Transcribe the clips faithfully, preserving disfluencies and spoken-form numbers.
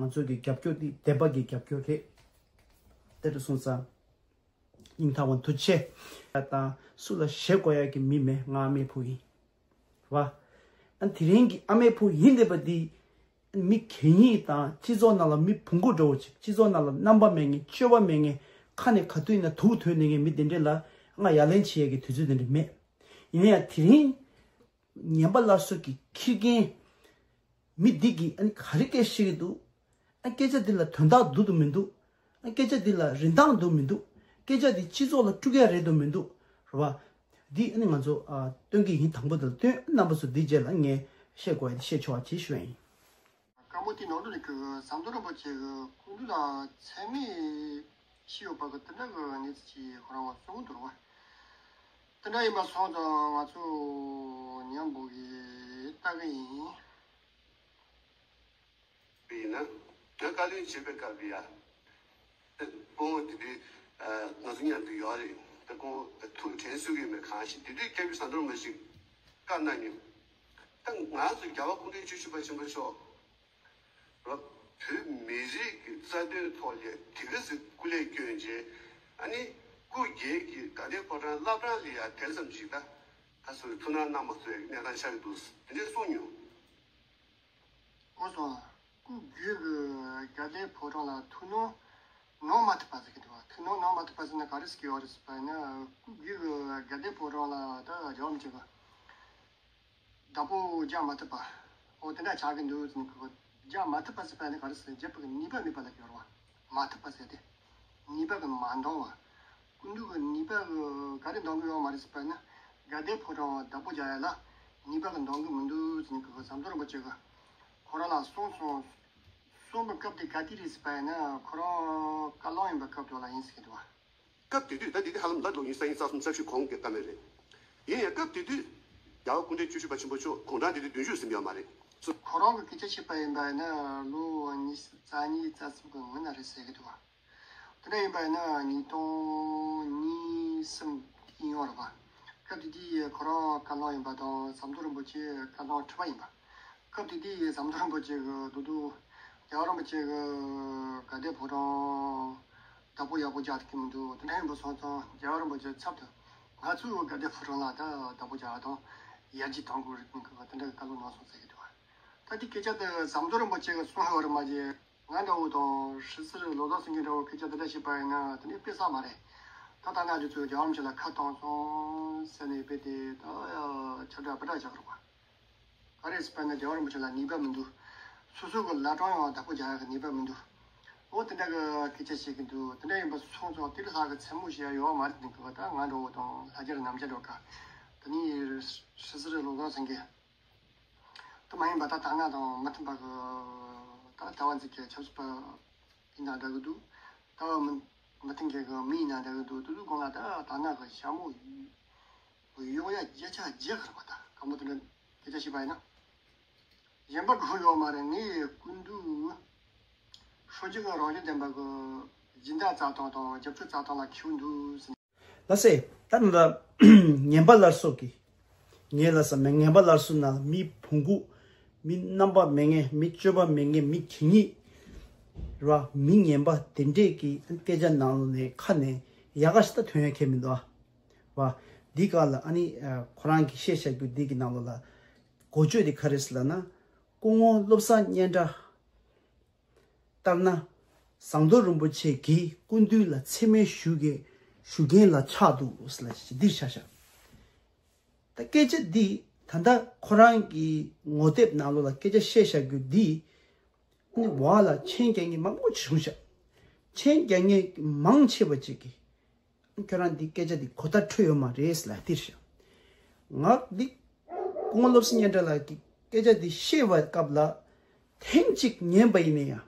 ང་ཚོ་གི་རྒྱབ་སྐྱོར་འདི་བདེན་པ་གི་རྒྱབ་སྐྱོར་རེད། དེ་འདྲ་སོང་ཙང་སྙིང་ཐག་པ་ཐུགས་རྗེ་ཆེ། དང་སུ་ལ་ཞེ་དགོས་ཡ་གི་མི་མེད། ང་ཨ་མའི་བུ་ཡིན། རེད་བ། ཨ་དེ་རིང་གི་ཨ་མའི་བུ་ཡིན་བསྡད་པ་འདི། མི་གད་སྙིགས་དང་སྤྱི་ཚོགས་ནང་ལ་མི་བོང་གུ་འདྲ་བོ་ཅིག་སྤྱི་ཚོགས་ནང་ལ་རྣམ་པ་མེད་མཁན་སྤྱོད་པ་མེད་མཁན་ཁ་ནས་ག་དུས་ཡིན་ན་དུག་ཐོན་ནས་མཁན་མི་དེ་འདྲས་ལ་ང་ཡ་ལན་བྱེད་ཡས་ཀྱི་དུས་ཚོད་དེ་འདྲས་མེད། ཡིན་ན་ཡང་དེ་རིང་ངན་པ་སླར་གསོ་གི་ཁྱི་རྒན་མི་འདི་གིས་ཨ་ནི་ག་རེ་སྐད་བཤད་ཀྱི་འདུག་ཨ་སྐད་ཆ་འདི་ལ་དོན་དག་འདུག་དང་མི་འདུག་ཨ་སྐད་ཆ་འདི་ལ་རིན་ཐང་འདུག་མི་འདུག་སྐད་ཆ་འདི་སྤྱི་ཚོགས་ལ་སྤྲོད་ཡ་རེད་དང་མི་འདུག་རེད་བ། འདི་ཨ་ནི་ང་ཚོ་ཨ་སྟོན་གྱི་ཡིན། དང་པོ་དེ་ལ་སྟོན། རྣམ་པ་ཚོ་འདི་རྗེས་ལ་ངས་བཤད་དགོས་ཡ་དེ་བཤད་ཆོག་པ་བྱེད་ཞུ་ཡ་ཡིན། བཀའ་མོལ་དེའི་ནང་དུ་ནི་ཟམ་གདོང་རིན་པོ་ཆེ་གི་སྐུ་མདུན་ལ་མཚན་སྨད་ཞིག་ཡོད་པ་གི་དེ་འདྲ་གི་གནས་ཚུལ་ཅིག་ཁོ་རང་གསུང་གི་འདུག་རེད་བ། དེ་འདྲ་ཡིན་པ་སོང་ཙང་ང་ཚོ་མཉམ་པོ་གི་ལྟ་གི་ཡིན། ཡིན་ན། དོན་བཀའ་བློན་བྱེད་པའི་སྐབས་ལ་ཡ། སྐུ་ངོ་དེ་དུས་ང་ཚོ་མཉམ་དུ་ཡོད་རེད། ད་སྐུ་ངོ་ཐུགས་དྲན་གསོ་གི་མེད། གང་ཞིག་དེ་དུས་སྐྱབས་རྗེ་ཟམ་གདོང་རིན་པོ་ཆེས་བཀའ་གནང་མྱོང་། ད་ང་ཚོ་རྒྱལ་བ་སྐུ་ཕྲེང་བཅུ་བཞི་པ་ཆེན་པོ་མཆོག་བོད་མི་རིགས་ཀྱི་རྩ་དོན་ཐོག་ལ་དེ་ག་ཚོད་སྐུ་ལས་བསྐྱོན་རྗེས། ཨ་ནི་སྐུ་སྒེར་གྱི་དགའ་ལྡན་ཕོ་བྲང་བླ་བྲང་ལ་ཡ་དེ་ཙམ་ཞིག་ད་ད་སོ་ཐུགས་སྣང་གནང་མ་ཐུབ་པའི་གནས་སྟངས་ཆགས་ཀྱི་འདུག་དེ་འདྲས་གསུངས་མྱོང་། ཨོ་སོ། སྐུ་སྒེར་གྱི་དགའ་ལྡན་ཕོ་བྲང་ལ་ཐུགས་སྣང་གནང་མ་ཐུབ་པ་ཟེར་གྱི་འདུག་བ། ཐུགས་སྣང་གནང་མ་ཐུབ་པ་ཟེར་ན་ག་རེ་ཟེར་གྱི་ཡོད་རེད་ཟེར་བ་ཡིན་ན། སྐུ་སྒེར་གྱི་དགའ་ལྡན་ཕོ་བྲང་ལ་ད་རྒྱལ་བ་རིན་པོ་ཆེ་གི་བདག་པོ་རྒྱག་མ་ཐུབ་པ། ཨོ་དེ་འདྲ་ཆགས་ཀྱི་འདུག་ཟེར་ནས་ཁོ་རྒྱག་མ་ཐུབ་པ་ཟེར་བ་ཡིན་ན་ག་རེ་ཟེར། རྒྱག་པའི་ནུས་པ་མེད་པ་ལ་སྐྱོར་བ། མ་ཐུབ་པ་ཟེར་ཏེ། ནུས་པ་གི་མ་འདང་བ། སྐུ་མདུན་གྱི་ནུས་པ་གི་ག་རེ་འདང་གི་ཡོད་མ་རེད་ཟེར་བ་ཡིན་ན། དགའ་ལྡན་ཕོ་བྲང་བདག་པོ་རྒྱག་ཡ་ལ་ནུས་པ་གི་འདང་གི་མི་འདུག་ཟེར་ནས་ཁོ་ཟམ་གདོང་རིན་པོ་ཆེ་གི་ཁོ་རང་ལ་གསུངས་སོང་། གསུངས་པའི་སྐབས་དེ་ག་དུས་རེད་ཟེར་བ་ཡིན་ན། ཁོ་རང་བཀའ་བློན་ཡིན་པའི་སྐབས་དེ་ལ་ཡིན་ཟེར་གྱི་འདུག་བ། སྐབས་དེ་དུས་ད་དེ་དུས་ཧ་ལམ་ལ་ལོ་ཉི་ཤུ་རྩ་གསུམ་རྩ་བཞི་གོང་གི་སྐབས་རེད། ཡིན་ཡང་སྐབས་དེ་དུས་རྒྱལ་བ་སྐུ་ཕྲེང་བཅུ་བཞི་པ་ཆེན་པོ་མཆོག་དགུང་གྲངས་དེ་དུས་བདུན་ཅུ་ཟིན་ཡོད་མ་རེད། ཁོ་རང་གི་སྐད་ཆ་བཤད་པ་ཡིན་པ་ཡིན་ན་ལོ་ཉི་ཤུ་རྩ་གཉིས་རྩ་གསུམ་གི་སྔོན་ན་རེད་ཟེར་གྱི་འདུག་བ། དེ་འདྲ་ཡིན་པ་ཡིན་ན་ཉིས་སྟོང་གཉིས་གསུམ་ཡིན་ཡོད་རེད་བ། སྐབས་དེ་དུས་ཁོ་རང་བཀའ་བློན་ཡིན་པ་དང་ཟམ་གདོང་རིན་པོ་ཆེ་བཀའ་བློན་ཁྲི་པ་ཡིན་པ། སྐབས་དེ་དུས་ཟམ་གདོང་རིན་པོ་ཆེ་གི་དུ་དུ་རྒྱལ་བ་རིན་པོ་ཆེ་གི་དགའ་ལྡན་ཕོ་བྲང་བདག་པོ་ཡག་པོ་རྒྱག་ཐུབ་ཀྱི་མི་འདུག་དེ་འདྲ་ཡིན་པ་སོང་ཙང་རྒྱལ་བ་རིན་པོ་ཆེ་ཚབ་ཏུ་ང་ཚོའི་དགའ་ལྡན་ཕོ་བྲང་ལ་ད་བདག་པོ་རྒྱག་དང་ཡར་རྒྱས་གཏོང་དགོས་རེད་དེ་འདྲ་གི་བཀའ་སློབ་གནང་སོང་ཟེར་གྱི་འདུག་ད་དེ་སྐད་ཆ་དེ་ཟམ་གདོང་རིན་པོ་ཆེ་གི་གསུང་ཡོད་རེད་མ་གཞི། ང་འདྲ་བོ་དང་ཧྲི་སི་རི་ལོ་ཙཱ་སེང་གེ་འདྲ་བོ་སྐད་ཆ་དེ་འདྲ་བཤད་པ་ཡིན་ན་དེ་ནས་དཔེ་བསགས་མ་རེད། ད་ལྟ་ན་འདི་ཚོས་རྒྱལ་བ་རིན་པོ་ཆེ་ལ་ཁ་བཏང་སོང་ཟེར་ནས་དཔེ་དེ་ད་ཡ་ཁྱབ་བསྒྲགས་བུ་བསྒྲགས་བྱ་གི་རེད་བ། ག་རེ་ཟེར་བ་ན་རྒྱལ་བ་རིན་པོ་ཆེ་ལ་ནུས་པ་མི་འདུག་སོ་སོ་གི་བླ་བྲང་ཡང་བདག་པོ་རྒྱག་ཡག་གི་ནུས་པ་མི་འདུག་འོ་དེ་འདྲ་གི་སྐད་ཆ་བཤད་ཀྱི་འདུག་དེ་འདྲ་ཡིན་པ་སོང་ཙང་དེ་ལ་ལྷག་གི་མཚན་མོ་བཤད་ཡ་ཡོད་མ་རེད། དེ་གི་ད་ང་འདྲ་བོ་དང་ལྷ་རྒྱལ་རྣམ་རྒྱལ་འགྲོ་ཀ་དེ་ནས་ཧྲི་སི་རི་ལོ་ཙཱ་སེང་གེ་དེ་མ་ཡིན་པ་ད་དག་སྣང་དང་མི་མཐུན་པ་གི་ད་ལྟ་བ་འཛིན་མཁན་ཆབ་སྲིད་པ་ཡིན་ན་འདྲ་གི་འདུག་ལྟ་བ་མི་མི་མཐུན་མཁན་གི་མི་ཡིན་ན་འདྲ་གི་འདུག་དེ་ཚོའི་སྒང་ལ་ད་དག་སྣང་གི་ཞྭ་མོ་གཡོག་ཡ་བརྒྱ་ཆ་བརྒྱ་གི་རེད་པ། ད་གང་མོ་དེ་འདྲ་སྐད་ཆ་བཤད་པ་ཡིན་ན། གཞན་པ་གང་ཡོད་མ་རེད། ངའི་སྐུ་མདུན་ཧྲོ་རྒྱུད་ཀྱི་རང་བཞིན་ལྡན་པ་གི་སྦྱིན་བདག་རྩ་སྟངས་དང་རྒྱབ་སྐྱོར་རྩ་སྟངས་ལ་མཁས་པོ་འདུག་ཟེར། ལགས་སེ། ད་ནི་ད་ངན་པ་སླར་གསོ་གི། ངས་ལབ་ས་མེད། ངན་པ་སླར་གསོ་ན་མི་བོང་གུ། མི་རྣམ་པ་མེད་མཁན། མི་སྤྱོད་པ་མེད་མཁན། མི་གད་སྙིགས་ར། མི་ངན་པ་དེ་འདྲས་ཀྱི་སྐད་ཆ་ནང་ལོགས་ནས་ཁ་ནས་ཡག་ག་ཞིག་ད་ཐོན་ཡ་ཁེལ་མི་འདུག་ཨ། བ། འདི་ག་ལ་ཨ་ནི་ཁོ་རང་གི་བཤད་བཞག་རྒྱུ་འདི་གི་ནང་ལོགས་ལ་འགོ་བརྗོད་དེ་ག་རེ་ཟེར་ལབ་ན། སྐུ་ངོ་བློ་བཟང་སྙན་གྲགས་ལྟར་ན། ཟམ་གདོང་རིན་པོ་ཆེ་གིས་སྐུ་མདུན་ལ་མཚན་སྨད་ཞུ་གི་ཞུ་མཁན་ལ་ཆགས་འདུག་ཟེར་ལབ་ཅིག་འདིར་ཆ་བཞག་ད་སྐད་ཆ་འདི་ད་ལྟ་ཁོ་རང་གི་ངོ་དེབ་ནང་ལོགས་ལ་སྐད་ཆ་བཤད་བཞག་རྒྱུ་འདི་ནི་བ་ལ་མཆན་རྒྱག་མཁན་མང་པོ་ཅིག་བྱུང་ཤག་མཆན་རྒྱག་མཁན་མང་ཆེ་བ་ཅིག་གིས་ཁྱོད་རང་འདི་སྐད་ཆ་འདི་གོ་བརྡ་འཕྲོད་ཡོད་མ་རེད་ལབ་འདིར་ཤག་ང་འདི་སྐུ་ངོ་བློ་བཟང་སྙན་གྲགས་ལགས་ཀྱིས་སྐད་ཆ་འདི་བཤད་པའི་སྐབས་ལ་ཐེངས་གཅིག་ཉན་པ་ཡིན་ན་ཡང་།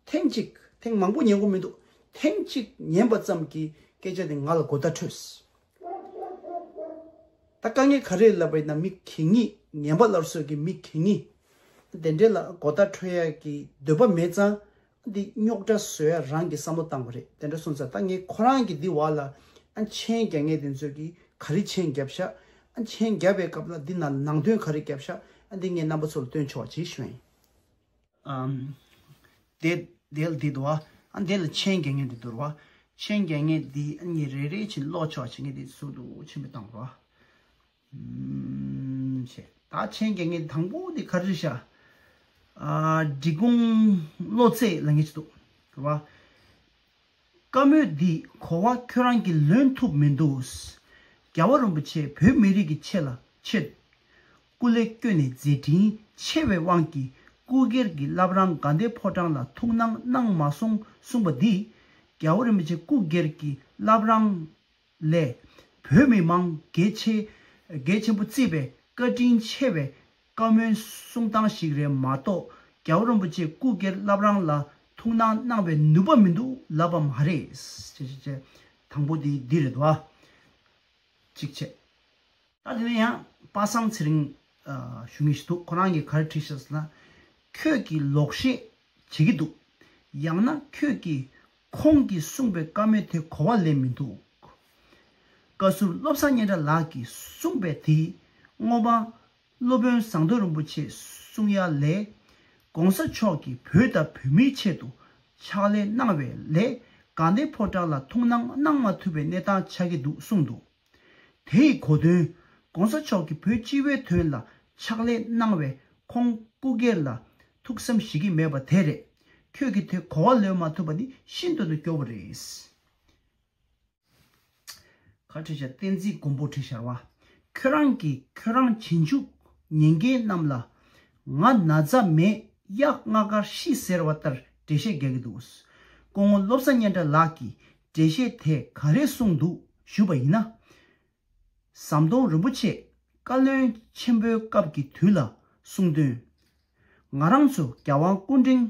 ཐེངས་གཅིག་ཐེངས་མང་པོ་ཉན་དགོས་མི་འདུག་ཐེངས་གཅིག་ཉན་པ་ཙམ་གྱིས་སྐད་ཆ་དེ་ང་ལ་གོ་བརྡ་འཕྲོད། ད་དཀའ་ངལ་ག་རེ་ལབ་པ་ཡིན་ན། མི་གད་སྙིགས། ངན་པ་སླར་གསོ་གི་མི་གད་སྙིགས་དེ་འདྲས་ལ་གོ་བརྡ་འཕྲོད་ཡ་གི་འདོད་པ་མེད་ཙང་། འདི་རྙོག་དྲ་བཟོ་ཡ་རང་གི་བསམ་བློ་བཏང་བ་རེད། དེ་འདྲ་སོང་ཙང་ད་ངས་ཁོ་རང་གི་འདི་བ་ལ་ཨ་མཆན་རྒྱག་མཁན་དེ་ཚོས་ཀྱིས་ག་རེ་མཆན་བརྒྱབ་ཤག་ཨ་མཆན་བརྒྱབ་པའི་སྐབས་ལ་འདི་ནང་ནང་དོན་ག་རེ་བརྒྱབ་ཤག་ཨ་འདི་ངས་རྣམ་པ་ཚོ་ལ་སྟོན་ཆོག་པ་བྱེད་ཞུ་ཡིན། ཨམ། དེ་དེ་ལ་དེ་འདུག་བ། ཨ་འདི་ལ་མཆན་རྒྱག་མཁན་དེ་འདུག་བ། མཆན་རྒྱག་མཁན་འདི་ཨ་ནི་རེ་རེ་བཞིན་ཀློག་ཆོག་བྱེད་མཁན་དེ་ཟུར་དུ་ཕྱིན་པ་བཏང་བ། ཨུམ་བྱས། ད་མཆན་རྒྱག་མཁན་དང་པོ་དེ་ག་རེ་རེད་ཤག་ཨ་འབྲི་གུང་བློ་རྩེ་ལབ་མཁན་ཅིག་འདུག་རེད་བ། བཀའ་མོལ་འདི་གོ་བ་ཁྱོད་རང་གིས་ལོན་ཐུབ་མི་འདུག་རྒྱལ་བ་རིན་པོ་ཆེ་བོད་མི་རིགས་ཀྱི་ཆེད་ལ་ཆེད་སྐུ་ལས་བསྐྱོན་ནས་མཛད་འཕྲིན་ཆེ་བའི་དབང་གིས་སྐུ་སྒེར་གྱི་བླ་བྲང་དགའ་ལྡན་ཕོ་བྲང་ལ་ཐུགས་སྣང་གནང་མ་སོང་གསུངས་པ་འདིས། རྒྱལ་བ་རིན་པོ་ཆེ་སྐུ་སྒེར་གྱི་བླ་བྲང་ལས་བོད་མི་མང་གལ་ཆེ་གལ་ཆེན་པོ་བརྩིས་པའི་བཀའ་དྲིན་ཆེ་བའི་བཀའ་མོལ་གསུང་སྟངས་ཤིག་རེད་མ་གཏོགས། རྒྱལ་བ་རིན་པོ་ཆེ་སྐུ་སྒེར་བླ་བྲང་ལ་ཐུགས་སྣང་གནང་བའི་ནུས་པ་མི་འདུག་ལབ་པ་མ་རེད། ཅེས་ཅེས་ཅེས། དང་པོ་དེ་འདི་རེད་དོ། གཅིག་བྱས། ད་དེ་ནས་ཡང་པ་སངས་ཚེ་རིང་ཨ་ཞུ་ངེས་ཤིག་འདུག་ཁོ་རང་གིས་ག་རེ་བྲིས་ཤག་ཟེར་ན། ཁྱོད་ཀྱིས་ལོག་བཤད་བྱེད་ཀྱི་འདུག་ཡང་ན་ཁྱོད་ཀྱིས་ཁོང་གིས་གསུངས་པའི་བཀའ་མོལ་དེ་གོ་བ་ལེན་མི་འདུག་བཀའ་ཟུར་བློ་བཟང་སྙན་གྲགས་ལགས་ཀྱིས་གསུངས་པའི་དེ་སྔོན་མ་སློབ་དཔོན་ཟམ་གདོང་རིན་པོ་ཆེས་གསུང་ཡ་ལས། ༸གོང་ས་མཆོག་གིས་བོད་དང་བོད་མིའི་ཆེད་དུ་ཕྱག་ལས་གནང་བའི་ལས་དགའ་ལྡན་ཕོ་བྲང་ལ་ཐུགས་སྣང་གནང་མ་ཐུབ་པའི་གནས་སྟངས་ཆགས་ཀྱི་འདུག་གསུངས་འདུག་དེ་ཡི་གོ་དོན། ༸གོང་ས་མཆོག་གིས་བོད་སྤྱི་བའི་དོན་ལ་ཕྱག་ལས་གནང་བའི་ཁོང་སྐུ་སྒེར་ལ་ཐུགས་བསམ་བཞེས་ཀྱི་མེད་པ་དེ་རེད། ཁྱོད་ཀྱིས་དེ་གོ་བ་ལོན་མ་ཐུབ་པ་ནི་ཤིན་ཏུ་ནས་སྐྱོ་པོ་རེད། ག་བྲིས་ཤག་བསྟན་འཛིན་མགོན་པོ་བྲིས་ཤག་རེད་བ། ཁྱོད་རང་གིས་ཁྱོད་རང་རྗེས་འཇུག་ཉན་མཁན་རྣམས་ལ། ང་ན་ཚ་མེད་གཡག་ལྔ་དཀར་ཤི་ཟེར་བ་ལྟར་འགྲེལ་བཤད་རྒྱག་གི་འདུག་སྐུ་ངོ་བློ་བཟང་སྙན་གྲགས་ལགས་ཀྱིས་འགྲེལ་བཤད་དེ་ག་རེ་གསུངས་འདུག་ཞུས་པ་ཡིན་ན། ཟམ་གདོང་རིན་པོ་ཆེས་བཀའ་བློན་ཆེན་པོའི་སྐབས་ཀྱི་དུས་ལ་གསུངས་དོན། ང་རང་ཚོ་རྒྱལ་དབང་སྐུ་ཕྲེང་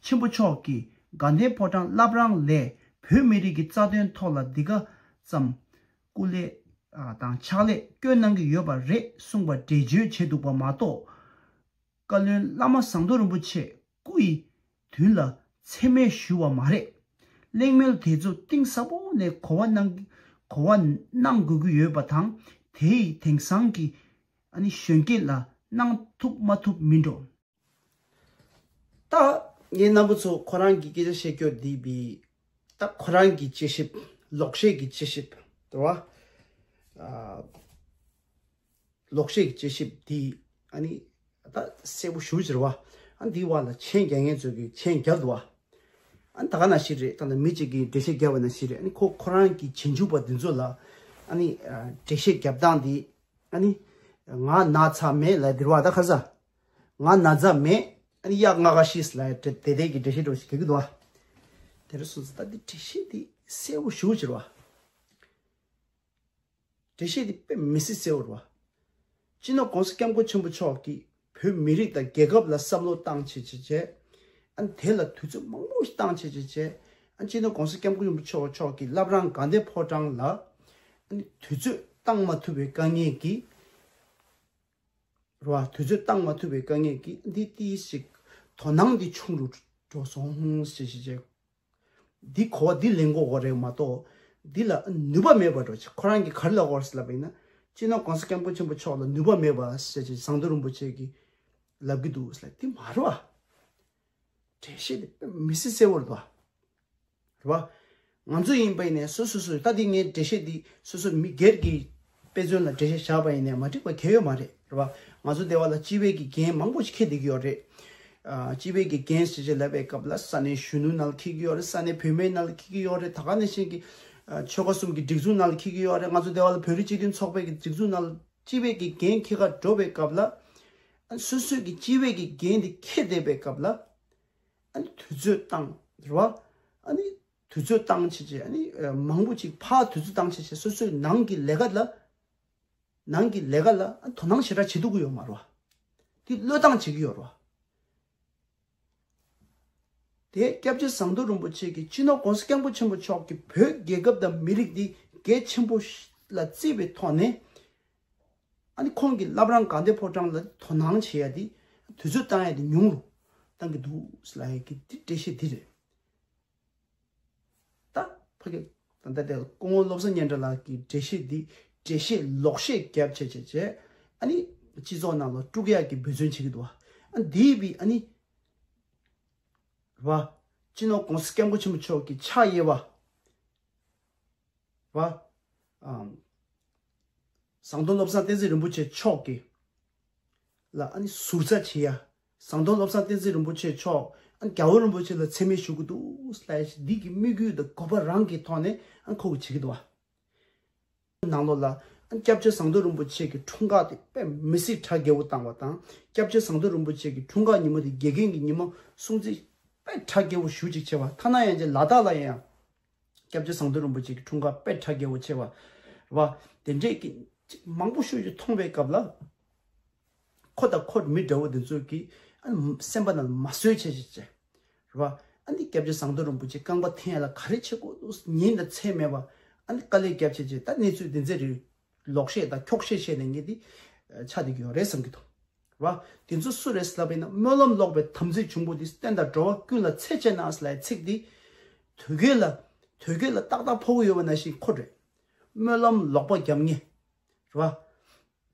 ཆེན་པོ་མཆོག་གིས་དགའ་ལྡན་ཕོ་བྲང་བླ་བྲང་ལས་བོད་མི་རིགས་ཀྱི་རྩ་དོན་ཐོག་ལ་འདི་ག་ཙམ་སྐུ་ལས་ཨ་དང་ཕྱག་ལས་སྐྱོན་གནང་གི་ཡོད་པ་རེད་གསུངས་པ་འགྲེལ་བརྗོད་བྱས་འདུག་པ་མ་གཏོགས། བཀའ་བློན་བླ་མ་ཟམ་གདོང་རིན་པོ་ཆེ་སྐུ་ཡི་དུས་ལ་མཚན་སྨད་ཞུ་བ་མ་རེད། གླེང་མོལ་དེ་ཚོ་གཏིང་ཟབ་པོ་ནས་གོ་བ་གནང་གོ་བ་གནང་དགོས་ཀྱི་ཡོད་པ་དང་། དེ་ཡི་དེང་སང་གི་ཨ་ནི་གཞོན་སྐྱེས་ལ་གནང་ཐུབ་མ་ཐུབ་མིན་འགྲོ། ད་ངའི་རྣམ་པ་ཚོ་ཁོ་རང་གི་སྐད་ཆ་བཤད་རྒྱུ་འདི་བི། ད་ཁོ་རང་གི་དཔྱད་ཞིབ་ལོག་བཤད་ཀྱི་དཔྱད་ཞིབ་དེ་བ། ཨ། ལོག་བཤད་ཀྱི་དཔྱད་ཞིབ་འདི་ཨ་ནི་ད་གསལ་པོ་ཞུ་ཕྱིར་བ། ཨ་འདི་བ་ལ་མཆན་རྒྱག་མཁན་ཚོས་ཀྱི་མཆན་རྒྱབ་འདུག་བ། ཨ་ད་ག་ན་ཞིག་རེད། ད་ལྟ་མི་གཅིག་གིས་འགྲེལ་བཤད་རྒྱབ་པ་ན་ཞིག་རེད། ཨ་ནི་ཁོ་ཁོ་རང་གི་རྗེས་འཇུག་པ་འདི་ཚོ་ལ་ཨ་ནི་འགྲེལ་བཤད་རྒྱབ་སྟངས་འདི་ཨ་ནི་ང་ན་ཚ་མེད་ལ་འདིར་བ་ད་ཁ་ས་ང་ན་ཚ་མེད། ཨ་ནི་གཡག་ལྔ་ཀ་ཤིས་ལ་དེ་དེ་གི་འགྲེལ་བཤད་འགྲོ་ཞིག་གི་འདུག་བ། དེ་རུ་སོང་ཙང་ད་འདི་འགྲེལ་བཤད་འདི་གསལ་པོ་ཞུ་ཕྱིར་བ། འགྲེལ་བཤད་འདི་དཔེ་མི་སྲིད་གསལ་བོ་རེད་བ། སྤྱི་ནོར་༸གོང་ས་༸སྐྱབས་མགོན་ཆེན་པོ་མཆོག་གིས་བོད་མི་རིགས་དང་རྒྱལ་ཁབ་ལ་བསམ་བློ་བཏང་བྱས་བྱས་བྱས། ཨ་ནི་དེ་ལ་དུས་ཚོད་མང་པོ་ཞིག་བཏང་བྱས་བྱས་བྱས། ཨ་ནི་སྤྱི་ནོར་༸གོང་ས་༸སྐྱབས་མགོན་ཆེན་པོ་མཆོག་མཆོག་གིས་བླ་བྲང་དགའ་ལྡན་ཕོ་བྲང་ལ་ཨ་ནི་དུས་ཚོད་བཏང་མ་ཐུབ་པའི་དཀའ་ངལ་གྱིས། རེད་བ། དུས་ཚོད་བཏང་མ་ཐུབ་པའི་དཀའ་ངལ་གྱིས་འདི་ཏིས་ཞིག་དོ་སྣང་འདི་ཆུང་རུ་འགྲོ་སོང་ཞེས་ཞེས་བྱས། འདི་གོ་བ་འདི་ལེན་དགོས་གོ་རེད་མ་གཏོགས། འདི་ལ་ནུས་པ་མེད་པ་འགྲོ་ཆེ་ཁོ་རང་གིས་ག་རེ་ལབ་དགོས་རེད་ལབ་པ་ཡིན་ན། སྤྱི་ནོར་༸གོང་ས་༸སྐྱབས་མགོན་ཆེན་པོ་མཆོག་ལ་ནུས་པ་མེད་པ་ཞེས་བྱས་ཟམ་གདོང་རིན་པོ་ཆེ་གིས་ལབ་ཀྱི་འདུག་ཟེར་ལབ་འདི་མ་རེད་བ། འགྲེལ་བཤད་འདི་དཔེ་མི་སྲིད་གསལ་བོ་རེད་བ། རེད་བ། ང་ཚོ་ཡིན་པ་ཡིན་ནའི་སོ་སོ་སོ་ད་འདི་ངའི་འགྲེལ་བཤད་འདི་སོ་སོ་མི་སྒེར་གྱི་དཔེ་མཚོན་ལ་འགྲེལ་བཤད་བཞག་པ་ཡིན་ནའི་མ་འགྲིག་པ་གང་ཡང་ཡོད་མ་རེད། རེད་བ། ང་ཚོ་སྡེ་བ་ལ་སྤྱི་པའི་གི་འགན་མང་པོ་ཞིག་འཁྱེར་བསྡད་ཀྱི་ཡོད་རེད། ཨ། སྤྱི་པའི་གི་འགན་ཞེས་བྱས་ལབ་པའི་སྐབས་ལ་ས་གནས་གཞོན་ནུ་ནང་ལ་འཁྱེར་གྱི་ཡོད་རེད། ས་གནས་བུད་མེད་ནང་ལ་འཁྱེར་གྱི་ཡོད་རེད། ད་ག་ནང་བཞིན་གྱི་ཨ། ཆོལ་ཁ་གསུམ་གྱི་སྒྲིག་འཛུགས་ནང་ལ་འཁྱེར་གྱི་ཡོད་རེད། ང་ཚོ་སྡེ་བ་ལ་བོད་རིགས་སྤྱི་མཐུན་ཚོགས་པའི་གི་སྒྲིག་འཛུགས་ནང་ལ་སྤྱི་པའི་གི་འགན་འཁྱེར་ག་འགྲོ་བའི་སྐབས་ལ། ཨ། སོ་སོའི་གི་སྤྱི་པའི་གི་འགན་དེ་འཁྱེར་བསྡད་པའི་སྐབས་ལ། ཨ་ནི་དུས་ཚོད་བཏང་རེད་བ། ཨ་ནི་དུས་ཚོད་བཏང་བྱས་བྱས་ཨ་ནི་མང་པོ་ཅིག་ཕར་དུས་ཚོད་བཏང་བྱས་བྱས་སོ་སོའི་ནང་གི་ལས་ཀ་ལ། ནང་གི་ལས་ཀ་ལ་ཨ་དོ་སྣང་ཞེ་དྲག་བྱེད་ཐུབ་ཀྱི་ཡོད་མ་རེད་བ། དེ་བློས་བཏང་བྱེད་ཀྱི་ཡོད་རེད་བ། དེ་སྐྱབས་རྗེ་ཟམ་གདོང་རིན་པོ་ཆེ་གིས་སྤྱི་ནོར་༸གོང་ས་༸སྐྱབས་མགོན་ཆེན་པོ་མཆོག་གིས་བོད་རྒྱལ་ཁབ་དང་མི་རིགས་འདི་གལ་ཆེན་པོ་ལ་བརྩིས་པའི་ཐོག་ནས། ཨ་ནི་ཁོང་གིས་བླ་བྲང་དགའ་ལྡན་ཕོ་བྲང་ལ་དོ་སྣང་བྱེད་ཡ་དེ་དུས་ཚོད་བཏང་ཡ་དེ་ཉུང་རུ་བཏང་གི་འདུག་ལབ་ཡ་གི་དེ་འགྲེལ་བཤད་དེ་རེད། ད་ཕ་གི་ད་ལྟ་དེ་སྐུ་ངོ་བློ་བཟང་སྙན་གྲགས་ལགས་ཀྱི་འགྲེལ་བཤད་འདི་འགྲེལ་བཤད་ལོག་བཤད་རྒྱབ་བྱས་བྱས་བྱས་ཨ་ནི་སྤྱི་ཚོགས་ནང་ལ་དཀྲུག་ཡ་གི་འབད་བརྩོན་བྱེད་ཀྱི་འདུག་བ། ཨ་འདིའི་བི་ཨ་ནི་ བ། སྤྱི་ནོར་༸གོང་ས་༸སྐྱབས་མགོན་ཆེན་པོ་མཆོག་གི་ཕྱག་གཡས་པ། བ། ཨམ། ཟམ་གདོང་བློ་བཟང་བསྟན་འཛིན་རིན་པོ་ཆེ་མཆོག་གི་ལ་ཨ་ནི་ཟུར་ཟ་བྱེད་ཡ། ཟམ་གདོང་བློ་བཟང་བསྟན་འཛིན་རིན་པོ་ཆེ་མཆོག་ཨ་ནི་རྒྱལ་བ་རིན་པོ་ཆེ་ལ་མཚན་སྨད་ཞུ་གི་འདུག་ལབ་ཡ་ཞིག་འདི་གི་དམིགས་ཡུལ་དང་དགོས་པ་རང་གི་ཐོག་ནས་ཨ་ནི་ཁོ་གིས་བྱེད་ཀྱི་འདུག་བ། ནང་ལོགས་ལ་ཨ་ནི་སྐྱབས་རྗེ་ཟམ་གདོང་རིན་པོ་ཆེ་གི་འཁྲུངས་སྐར་དེ་དཔེ་མི་སྲིད་གྲ་རྒྱས་པོ་བཏང་བ་དང་། སྐྱབས་རྗེ་ཟམ་གདོང་རིན་པོ་ཆེ་གི་འཁྲུངས་སྐར་ཉིན་མོ་དེ་དགེ་རྒན་གྱི་ཉིན་མོ་སྲུང་བརྩི་དཔེ་གྲ་རྒྱས་པོ་ཞེ་པོ་ཅིག་བྱས་པ། ཐ་ན་ཡང་ཅིག་ལ་དྭགས་ལ་ཡང་སྐྱབས་རྗེ་ཟམ་གདོང་རིན་པོ་ཆེ་གི་འཁྲུངས་སྐར་དཔེ་གྲ་རྒྱས་པོ་བྱས་པ་རེད་བ། དེ་འདྲས་ཀྱི་མང་པོ་ཤོས་ཅིག་མཐོང་བའི་སྐབས་ལ། ཁོ་དང་ཁོ་མི་འདྲ་བོ་དེ་ཚོ་གིས་ཨ་ནི་སེམས་པ་ནང་ལ་མ་བཟོད་བྱས་བྱས་བྱས། རེད་བ། ཨ་ནི་སྐྱབས་རྗེ་ཟམ་གདོང་རིན་པོ་ཆེ་རྐང་པ་འཐེན་ཡ་ལ་ག་རེ་བྱེད་དགོས་འདུག་ཉིན་དང་མཚན་མེད་པ། ཨ་ནི་དཀའ་ལས་བརྒྱབ་བྱས་བྱས། ད་གནས་ཚུལ་དེ་འདྲས་རེད། ལོག་བཤད་དང་འཁྱོག་བཤད་བཤད་ནས་ངས་འདི་ཆགས་བསྡད་ཀྱི་ཡོད་རེད་བསམ་གྱི་འདུག་རེད་བ། དེ་ཚོ་སུ་རེད་ཟེར་ལབ་པ་ཡིན་ན། སྨོན་ལམ་ལོག་པའི་དམ་ཚིག་ཆུང་པོ་འདི་བསྟན་དང་འགྲོ་བ་ཀུན་ལ་འཚེ་བྱེད་ན་ཟེར་ལབ་པའི་ཚིག་འདི་དོལ་རྒྱལ་ལ། དོལ་རྒྱལ་ལ་ཏག་ཏག་ཕོག་གི་ཡོད་པ་ནང་བཞིན་ཁོ་རེད། སྨོན་ལམ་ལོག་པ་རྒྱབ་མཁན། རེད་བ།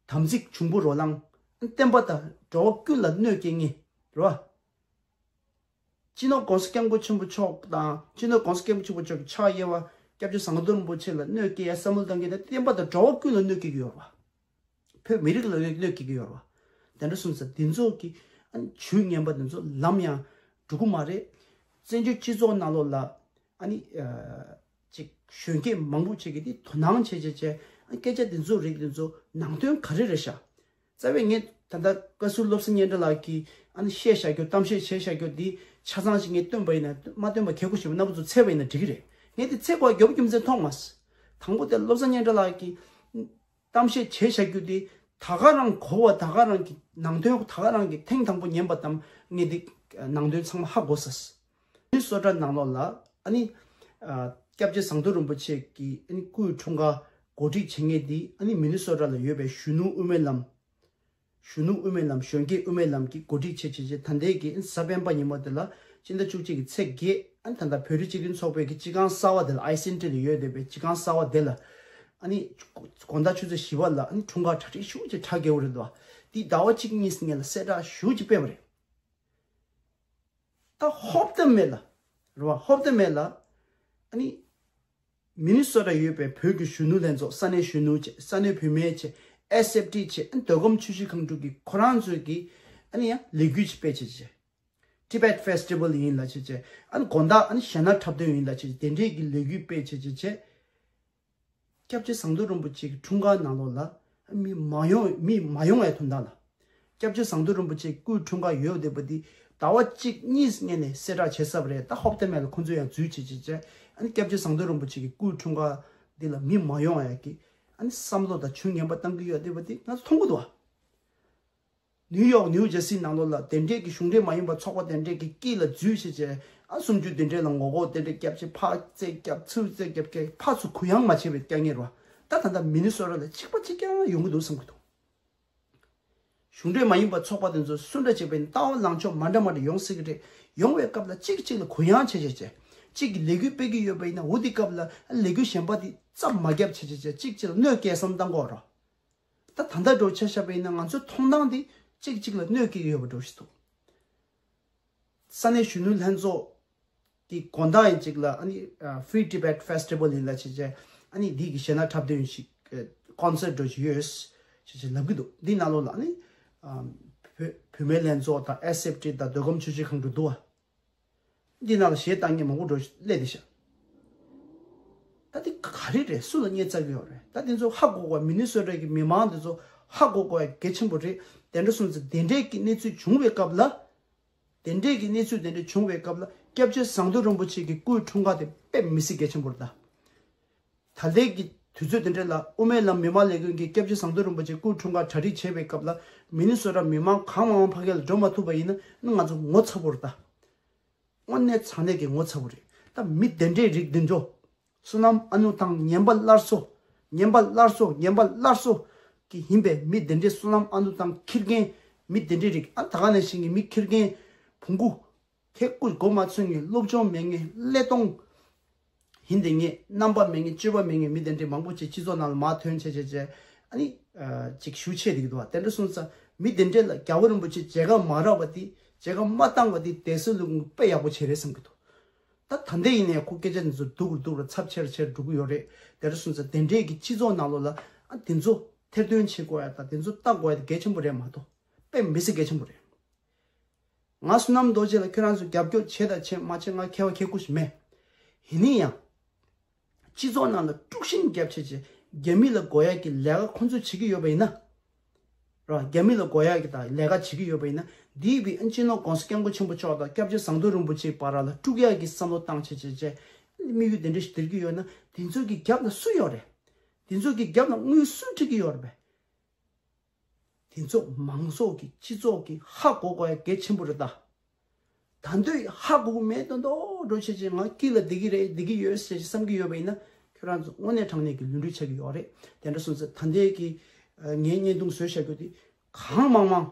དམ་ཚིག་ཆུང་པོ་རོ་ལངས། བསྟན་པ་དང་འགྲོ་བ་ཀུན་ལ་གནོད་སྐྱེལ་མཁན། རེད་བ། སྤྱི་ནོར་༸གོང་ས་༸སྐྱབས་མགོན་ཆེན་པོ་མཆོག་དང་། སྤྱི་ནོར་༸གོང་ས་༸སྐྱབས་མགོན་ཆེན་པོ་མཆོག་གི་ཕྱག་གཡས་པ་སྐྱབས་རྗེ་ཟམ་གདོང་རིན་པོ་ཆེ་ལ་གནོད་སྐྱེལ་ཡ་བསམ་བློ་བཏང་མཁན་དེ་བསྟན་པ་དང་འགྲོ་བ་ཀུན་ལ་གནོད་སྐྱེལ་གྱི་ཡོད་རེད་བ། བོད་མི་རིགས་ལ་གནོད་སྐྱེལ་གྱི་ཡོད་རེད་བ། དེ་འདྲ་སོང་ཙང་འདི་ཚོ་གི་ཨ་ནི་ཇུས་ངན་པ་འདི་ཚོ་ལམ་ཡང་འགྲོ་གི་མ་རེད། བཙན་བྱོལ་སྤྱི་ཚོགས་ནང་ལོགས་ལ་ཨ་ནི་ཨ་ཅིག་གཞོན་སྐྱེས་མང་པོ་ཅིག་གིས་འདི་དོ་སྣང་བྱེད་བྱེད་བྱེད། ཨ་སྐད་ཆ་འདི་ཚོ་རིགས་འདི་ཚོ་ནང་དོན་ག་རེ་རེད་ཤག་རྩ་བའི་ངས་ད་ལྟ་བཀའ་ཟུར་བློ་བཟང་སྙན་གྲགས་ལགས་ཀྱིས་ཨ་ནི་བཤད་བཞག་རྒྱུ། གཏམ་བཤད་བྱས་བཞག་རྒྱུ་འདི་ཆ་ཚང་ཞིག་ངས་བཏོན་པ་ཡིན་ན། མ་བཏོན་པ་གལ་དགོས་ཞེ་པོ་རྣམ་པ་ཚོ་འཚོལ་བ་ཡིན་ན་འགྲིག་གི་རེད། ངས་འདི་འཚོལ་དགོས་རྒྱུ་མཚན་མཐོང་མ་སོང་། དང་པོ་དེ་བློ་བཟང་སྙན་གྲགས་ལགས་ཀྱིས་གཏམ་བཤད་བྱས་བཞག་རྒྱུ་དེ་ད་ག་རང་གོ་བ། ད་ག་རང་གི་ནང་དོན། ད་ག་རང་གིས་ཐེངས་དང་པོ་ཉན་པ་དང་། ངས་འདི་ནང་དོན་ཚང་མ་ཧ་གོ་ས། མི་ནི་སོ་ཊ་ནང་ལོགས་ལ་ཨ་ནི་ཨ་སྐྱབས་རྗེ་ཟམ་གདོང་རིན་པོ་ཆེ་གི་ཨ་ནི་སྐུའི་འཁྲུངས་སྐར་གོ་སྒྲིག་བྱེད་མཁན་འདི་ཨ་ནི་མི་ནི་སོ་ཊ་ལ་ཡོད་པའི་གཞོན་ནུ་དབུ་མའི་ལམ། གཞོན་ནུ་དབུ་མའི་ལམ། གཞོན་སྐྱེས་དབུ་མའི་ལམ་གྱིས་གོ་སྒྲིག་བྱས་བྱས་བྱས། ད་ལྟའི་གི་གཟའ་སྤེན་པ་ཉིན་མོ་དེ་ལ་སྤྱི་ཟླ་བཅུ་གཅིག་གི་ཚེས་བརྒྱད། ཨ་ནི་ད་ལྟ་བོད་རིགས་སྤྱི་མཐུན་ཚོགས་པའི་གི་སྤྱི་ཁང་གསར་བ་དེ་ལ། ཨའི་སི་ཨེན་ཊི་ལ་ཡོད་བསྡད་པའི་སྤྱི་ཁང་གསར་བ་དེ་ལ་ཨ་ནི་དགོང་དག་ཆུ་ཚོད་བཞི་པ་ལ་ཨ་ནི་འཁྲུངས་སྐར་གྲ་སྒྲིག་ཞེ་པོ་ཅིག་གྲ་རྒྱས་པོ་རེད་འདུག་འདི་ཟླ་བ་གཅིག་གཉིས་སྔོན་ལ་གསལ་བསྒྲགས་ཞེ་པོ་ཅིག་སྤེལ་བ་རེད། ད་ཧོབ་སྟེ་མེད་ལ། རེད་བ། ཧོབ་སྟེ་མེད་ལ། ཨ་ནི་མི་ནི་སོ་ཊ་ཡོད་པའི་བོད་ཀྱི་གཞོན་ནུ་ལྷན་ཚོགས། ས་གནས་གཞོན་ནུ་བྱས། ས་གནས་བུད་མེད་བྱས། ཨེས་ཨེཕ་ཊི་བྱས། ཨ་ནི་མདོ་ཁམས་ཆུ་བཞི་སྒང་དྲུག་གི་ཁོ་རང་ཚོས་ཀྱི་ཨ་ནི་ཡང་ལས་འགུལ་ཅིག་སྤེལ་བྱས་བྱས། ཊི་བེཊ་ཕེ་སི་ཊི་བལ་ཡིན་ལབ་བྱས་བྱས། ཨ་ནི་དགོང་དག་ཨ་ནི་གཞས་སྣ་འཁྲབ་སྟོན་ཡིན་ལབ་བྱས་བྱས། དེ་འདྲས་ཀྱི་ལས་འགུལ་སྤེལ་བྱས་བྱས་བྱས། སྐྱབས་རྗེ་ཟམ་གདོང་རིན་པོ་ཆེ་གི་འཁྲུངས་སྐར་ནང་ལོགས་ལ་མི་མ་ཡོང་། མི་མ་ཡོང་བའི་དོན་དག་ལ། སྐྱབས་རྗེ་ཟམ་གདོང་རིན་པོ་ཆེ་སྐུའི་འཁྲུངས་སྐར་ཡོད་བསྡད་པ་འདི་ཟླ་བ་གཅིག་གཉིས་སྔོན་ནས་གསལ་བསྒྲགས་བྱས་ཚར་བ་རེད། ད་ཧོབ་སྟེ་མེད་ལ་ཁོང་ཚོས་ཡང་འཛུལ་བྱས་བྱས་བྱས། ཨ་ནི་སྐྱབས་རྗེ་ཟམ་གདོང་རིན་པོ་ཆེ་གི་སྐུའི་འཁྲུངས་སྐར་འདི་ལ་མི་མ་ཡོང་ཡག་གི་ཨ་ནི་བསམ་བློ་དང་ཇུས་ངན་པ་བཏང་གི་ཡོད་བསྡད་པ་འདི་ང་ཚོ་མཐོང་གི་འདུག་བ། ནིའུ་ཡོག་ནིའུ་ཇར་སི་ནང་ལོགས་ལ་དེ་འདྲས་ཀྱི་གཞུང་འབྲེལ་མ་ཡིན་པ་ཚོགས་པ་དེ་འདྲས་ཀྱི་དཀྱིལ་ལ་འཛུལ་བྱས་བྱས། ཨ་སུམ་ཅུ་དེ་འདྲས་ལ་ངོ་རྒོལ་དེ་འདྲས་བརྒྱབ་བྱས། ཕར་རྩེད་བརྒྱབ། ཚུར་རྩེད་བརྒྱབ་བྱས། ཕར་ཚུར་གུ་ཡངས་མ་བྱས་པའི་རྐྱང་ངེར་བ། ད་ད་ལྟ་མི་ནི་སོ་ཊ་ལ་གཅིག་པ་གཅིག་རྐྱང་ཡོང་གི་འདུག་བསམ་གྱི་འདུག་གཞུང་འབྲེལ་མ་ཡིན་པ་ཚོགས་པ་དེ་ཚོ་སུ་འདྲ་བྱས་པའི་ལྟ་བ་ལངས་ཕྱོགས་མ་འདྲ་མ་འདྲ་ཡོང་སྲིད་ཀྱི་རེད། ཡོང་བའི་སྐབས་ལ་གཅིག་གཅིག་ལ་གུ་ཡངས་བྱས་བྱས་བྱས། གཅིག་གིས་ལས་འགུལ་སྤེལ་གྱི་ཡོད་པ་ཡིན་ན། འོ་དེ་སྐབས་ལ་ལས་འགུལ་གཞན་པ་དེ་རྩབ་མ་བརྒྱབ་བྱས་བྱས་བྱས། གཅིག་གཅིག་ལ་གནོད་སྐྱེལ་བསམ་བཏང་གི་ཡོད་རེད། ད་ད་ལྟ་འདྲ་བོ་ཆ་བཞག་པ་ཡིན་ན། ང་ཚོའི་མཐོང་སྟངས་དེ་གཅིག་གཅིག་ལ་གནོད་སྐྱེལ་གྱི་ཡོད་པ་འདྲ་བོ་ཞིག་འདུག་ས་གནས་གཞོན་ནུ་ལྷན་ཚོགས་ཀྱི་དགོང་དག་ཡིན་གཅིག་ལ་ཨ་ནི་ཨ་Free Tibet Festival ཡིན་ལབ་བྱས་བྱས། ཨ་ནི་འདི་གི་གཞས་སྣ་འཁྲབ་སྟོན་ཞིག་ཨ་ཀོན་སར་འདྲ་བོ་ཞིག་ཡོད་ཟེར་བྱས་ལབ་ཀྱི་འདུག་འདི་ནང་ལོགས་ལ་ཨ་ནི་ཨ་བུ་བུད་མེད་ལྷན་ཚོགས་དང་། ཨེས་ཨེཕ་ཊི་དང་། མདོ་ཁམས་ཆུ་བཞི་སྒང་དྲུག་འདུག་བ། འདི་ནང་ལ་གཞས་བཏང་མཁན་མང་པོ་འདྲ་བོ་ཞིག་སླེབས་བསྡད་ཤག་ད་འདི་ག་རེ་རེད། སུ་ལ་བརྙས་བཅག་གི་ཡོད་རེད། ད་འདི་ཚོ་ཧ་གོ་དགོས། མི་ནི་སོ་ཊ་གི་མི་མང་འདི་ཚོ་ཧ་གོ་དགོས་ཡ་གལ་ཆེན་པོ་རེད། དེ་འདྲ་སོང་ཙང་དེ་འདྲའི་གི་གནས་ཚུལ་བྱུང་བའི་སྐབས་ལ། དེ་འདྲའི་གི་གནས་ཚུལ་དེ་འདྲ་བྱུང་བའི་སྐབས་ལ་སྐྱབས་རྗེ་ཟམ་གདོང་རིན་པོ་ཆེ་གི་སྐུའི་འཁྲུངས་སྐར་དེ་དཔེ་མི་སྲིད་གལ་ཆེན་པོ་རེད་ད། ད་ལྟའི་གི་དུས་ཚོད་དེ་འདྲ་ལ་དབུ་མའི་ལམ་མི་མང་ལས་འགུལ་གྱིས་སྐྱབས་རྗེ་ཟམ་གདོང་རིན་པོ་ཆེའི་སྐུའི་འཁྲུངས་སྐར་གྲ་སྒྲིག་བྱས་པའི་སྐབས་ལ། མི་ནི་སོ་ཊ་མི་མང་གང་མང་མང་ཕ་གི་ལ་འགྲོ་མ་ཐུབ་པ་ཡིན་ན། ང་ཚོ་ངོ་ཚ་པོ་རེད་ད། དངོས་གནས་ཚ་ནས་ཀྱི་ངོ་ཚ་པོ་རེད། ད་མི་དེ་འདྲའི་རིགས་འདི་འཇོ། བསོད་ནམས་ཨ་ནུ་དང་ངན་པ་སླར་གསོ། ངན་པ་སླར་གསོ། ངན་པ་སླར་གསོ་གི་ཡིན་པའི་མི་དེ་འདྲའི་བསོད་ནམས་ཨ་ནུ་དང་ཁེར་རྐྱང་མི་དེ་འདྲའི་རིགས། ཨ་ད་ག་ནང་བཞིན་གྱི་མི་ཁེར་རྐྱང་བོང་གུ། ཁེ་སྐུ་མགོ་མ་ཚོས་མཁན། སློབ་སྦྱོང་མེད་མཁན། ཀླད་སྟོང་ཡིན་བསྡད་མཁན། རྣམ་པ་མེད་མཁན། སྤྱོད་པ་མེད་མཁན་མི་དེ་འདྲའི་མང་པོ་ཅིག་སྤྱི་ཚོགས་ནང་ལ་མར་ཐོན་བྱས་བྱས་བྱས། ཨ་ནི་ཨ་ཅིག་ཞུ་ཆེ་བསྡད་ཀྱི་འདུག་བ། དེ་འདྲ་སོང་ཙང་མི་དེ་འདྲ་ལ་རྒྱལ་བ་རིན་པོ་ཆེ་མཇལ་ཁ་མ་རག་པ་དེ་ མཇལ་ཁ་མ་བཏང་བ་དེ་བསྡད་སྲོལ་ལུགས་དཔེ་ཡག་པོ་བྱས་རེད་བསམ་གྱི་འདུག་ད་ད་ལྟ་ཡིན་ནའི་ཁོ་སྐད་ཆ་འདི་ཚོ་སྡུག་རུ་སྡུག་རུ་ཚབས་ཆེ་རུ་ཆེ་རུ་འགྲོ་གི་ཡོད་རེད། དེ་འདྲ་སོང་ཙང་དེ་འདྲའི་གི་སྤྱི་ཚོགས་ནང་ལོགས་ལ་ཨ་དེ་ཚོ་ཐེར་འདོན་བྱེད་དགོས་ཡ་དང་དེ་ཚོ་ལྟ་དགོས་ཡ་དེ་གལ་ཆེན་པོ་རེད་མ་གཏོགས་དཔེ་མི་སྲིད་གལ་ཆེན་པོ་རེད། ང་བསོད་ནམས་རྡོ་རྗེ་ལ་ཁྱོད་རང་ཚོ་རྒྱབ་སྐྱོར་བྱེད་དང་བྱེད་མ་བྱེད་ང་ཁྱད་པར་ཁྱད་ཁུ་ཞིག་མེད། ཡིན་ན་ཡང་། སྤྱི་ཚོགས་ནང་ལ་དཀྲུག་ཤིང་རྒྱབ་བྱས་བྱས་རྒྱ་མི་ལ་དགོས་ཡག་གི་ལས་ཀ་ཁོང་ཚོས་བྱེད་ཀྱི་ཡོད་པ་ཡིན་ན། ར་རྒྱ་མི་ལ་དགོས་ཡག་གི་དང་ལས་ཀ་བྱེད་ཀྱི་ཡོད་པ་ཡིན་ན་འདིའི་བི་ཨན་སྤྱི་ནོར་༸གོང་ས་༸སྐྱབས་མགོན་ཆེན་པོ་མཆོག་དང་སྐྱབས་རྗེ་ཟམ་གདོང་རིན་པོ་ཆེའི་བར་ལ་དཀྲུག་ཡག་གི་བསམ་བློ་བཏང་བྱས་བྱས་བྱས་དམིགས་ཡུལ་དེ་འདྲ་ཞིག་སྟེར་གྱི་ཡོད་ན་དེ་ཚོ་གི་རྒྱབ་ལ་སུ་ཡོད་རེད། དེ་ཚོ་གི་རྒྱབ་ལ་དངུལ་སུས་ཁྲིད་ཀྱི་ཡོད་རེད་པས། དེ་ཚོ་མང་ཚོགས་ཀྱི་སྤྱི་ཚོགས་ཀྱི་ཧ་གོ་དགོས་ཡ་གལ་ཆེན་པོ་རེད་ད། ད་འདོད་ཧ་གོ་གི་མེད་མདོག་མདོག་འགྲོ་བྱས་བྱས་ང་སྐྱིད་ལ་བསྡད་ཀྱི་རེད་བསྡད་ཀྱི་ཡོད་ཟེར་བྱས་བསམ་གྱི་ཡོད་པ་ཡིན་ན་ཁྱོད་རང་ཚོ་དངོས་གནས་དྲང་གནས་ཀྱི་ལུས་འབྲེལ་ཆགས་ཀྱི་ཡོད་རེད། དེ་འདྲ་སོང་ཙང་ད་ལྟའི་གི་ངའི་བརྙན་ཐུང་བཟོས་བཞག་རྒྱུ་དེ་གང་མང་མང་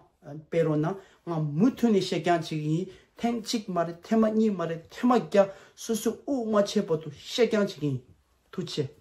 སྤེལ་རོགས་གནང་། ང་མུ་མཐུད་ནས་བཤད་རྐྱང་བྱེད་ཀྱི་ཡིན། ཐེངས་གཅིག་མ་རེད་ཐེངས་མ་གཉིས་མ་རེད་ཐེངས་མ་བརྒྱ་སོ་སོས་དབུགས་མ་ཆད་བར་དུ་བཤད་རྐྱང་བྱེད་ཀྱི་ཡིན། ཐུགས་རྗེ་ཆེ།